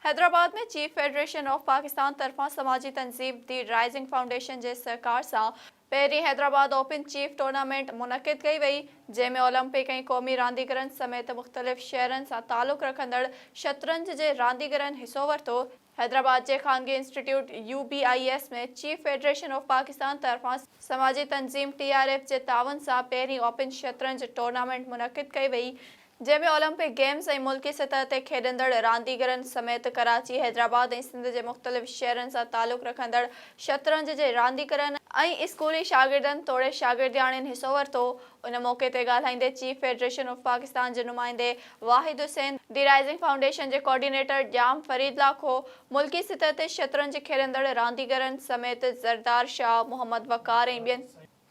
Hyderabad ۾ chief federation of Pakistan طرفان سماجي تنظيم the rising foundation جي سهڪار سان پهرين حيدرآباد اوپن چيف ٽورنامينٽ منعقد ڪئي وئي، جنهن ۾ اولمپڪ ۽ قومي رانديگرن سميت مختلف شهرن سان تعلق رکندڙ شطرنج جي رانديگرن حصو ورتو. حيدرآباد جي خانگي institute U B I S ۾ chief federation of Pakistan طرفان سماجي تنظيم ٽي آر ايف جي تعاون سان پهرين اوپن شطرنج ٽورنامينٽ منعقد ڪئي وئي، جنهن ۾ اولمپڪ گيمز ۽ ملڪي سطح تي کيڏندڙ رانديگرن سميت ڪراچي، حيدرآباد ۽ سنڌ جي مختلف شهرن سان تعلق رکندڙ شطرنج جي رانديگرن ۽ اسڪولي شاگردن توڙي شاگردياڻين حصو ورتو. ان موقعي تي ڳالهائيندي چيف فيڊريشن آف پاڪستان جي نمائندي واحد حسين، the rising foundation جي ڪوآرڊينيٽر ڄام فريد لاکو، ملڪي سطح تي شطرنج کيڏندڙ رانديگرن سميت زردار شاهه، محمد وقار ۽ ٻين.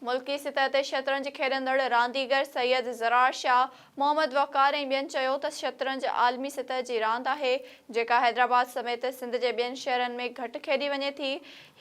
ملڪي سطح تي شطرنج کيڏندڙ رانديگر سيد زرار شاهه، محمد وقار ۽ ٻين چيو ته شطرنج عالمي سطح جي راند آهي، جيڪا حيدرآباد سميت سنڌ جي ٻين شهرن ۾ گهٽ کيڏي وڃي ٿي،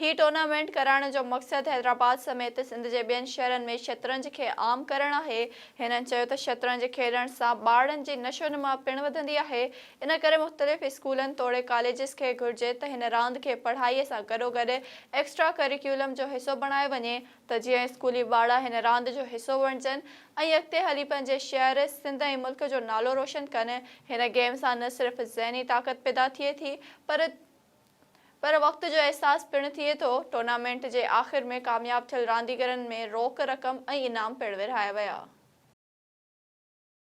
هي ٽورنامينٽ ڪرائڻ جو مقصد حيدرآباد سميت سنڌ جي ٻين شهرن ۾ شطرنج کي عام ڪرڻ آهي، هنن چيو ته شطرنج کيڏڻ سان ٻارڙن جي نشونما پڻ وڌندي آهي، ان ڪري مختلف اسڪولن توڙي ڪاليجز کي گهرجي ته هن راند کي پڙهائي سان گڏوگڏ ايڪسٽرا ڪريڪيولم جو حصو بڻايو وڃي ته جيئن اسڪولي ٻارڙا هن راند جو حصو بڻجن ۽ اڳتي هلي پنهنجي شهر، سنڌ ۽ ملڪ جو نالو روشن ڪن. هن گيم سان نه صرف ذهني طاقت پيدا ٿئي ٿي پر پر وقت جو احساس پڻ ٿئي ٿو. ٽورنامينٽ جي آخر ۾ ڪامياب ٿيل رانديگرن ۾ روڪ رقم ۽ انعام پڻ ورهايا ويا.